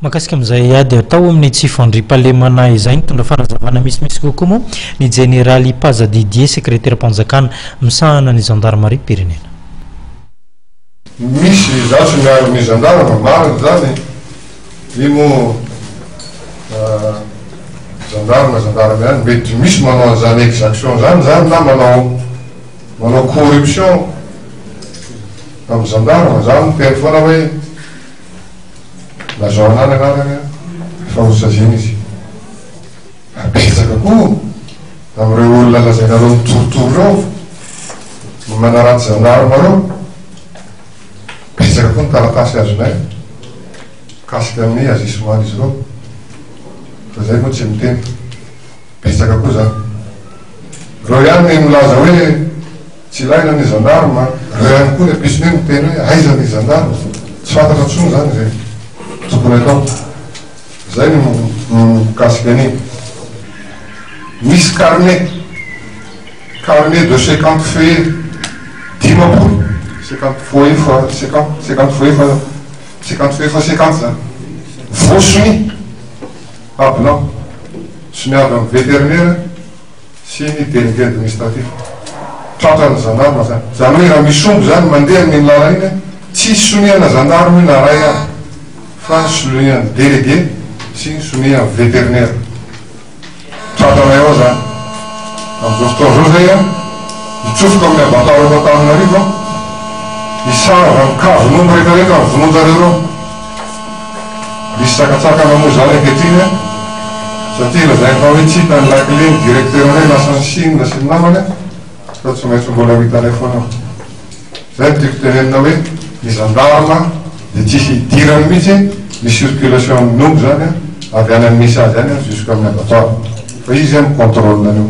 Mahakasika amin'izay ady atao amin'ny tsy fandriampahalemana izay, nitondra fanazavana misimisy kokoa moa ny jeneraly Paza Didier, sekreteram-panjakana misahana ny zandarimariam-pirenena. Misy izaho tsy miaro ny zandarma, marina izany, io moa zandarma zandarma ihany, mety misy manao an'izany exaction izany izany na manao manao corruption amin'ny zandarma, za miteny foana hoe lazao anah ny anarany fa ho saziana izy. Ary betsaka koa amin'ireo olona lazainareo mitorotoro ireo no manaratsy zandarma ireo, betsaka koa ny taratasy azonay mikasika ny agissement-n'izy ireo, fa zay moa tsy miteny, betsaka koa zany. Ireo ihany ny milaza hoe tsy ilaina ny zandarma, ireo ihany koa ny ampitson'io miteny hoe aiza ny zandarma, tsy fantatra intsony zany izay tokony atao. Zay no mikasika an'iny. Misy carnet, carnet de 50 feuillets, 50, 50 feuillets fois 50, 50 feuillets fois, 50 feuillets fois 50 zany. Voasonia, à blanc, sonia avy amin'ny vétérinaire sy ny délégué administratif. Tratran'ny gendarme zany. Zany hoe raha misy omby zany mandeha amin'iny lalana iny, tsisy soniana gendarme io na ray ary. Fa ny sonian'ny délégué sy ny sonian'ny vétérinaire. Tratranay ao zany. Amin'izao fotoana izao zay an, hitsofoka amin'ny abattoir eto Antananarivo an, hisava ny kavin'omby rehetra rehetra ny vonoan-jareo ireo. Misy sakatsakana moa izany ankehitriny an, satria lazainy fa hoe tsy hita ny lakile ny directeur-nay lasa any Chine sy ny namany an, fa tsy maintsy mbola ho hitanay foana io. Zay no tiako tenenina hoe ny gendarme dia tsisy idirany mihitsy ny circulation amin'ny omby zany avy any amin'ny misy azy any jusqu'amin'ny abattoir fa izy mi controle an'io.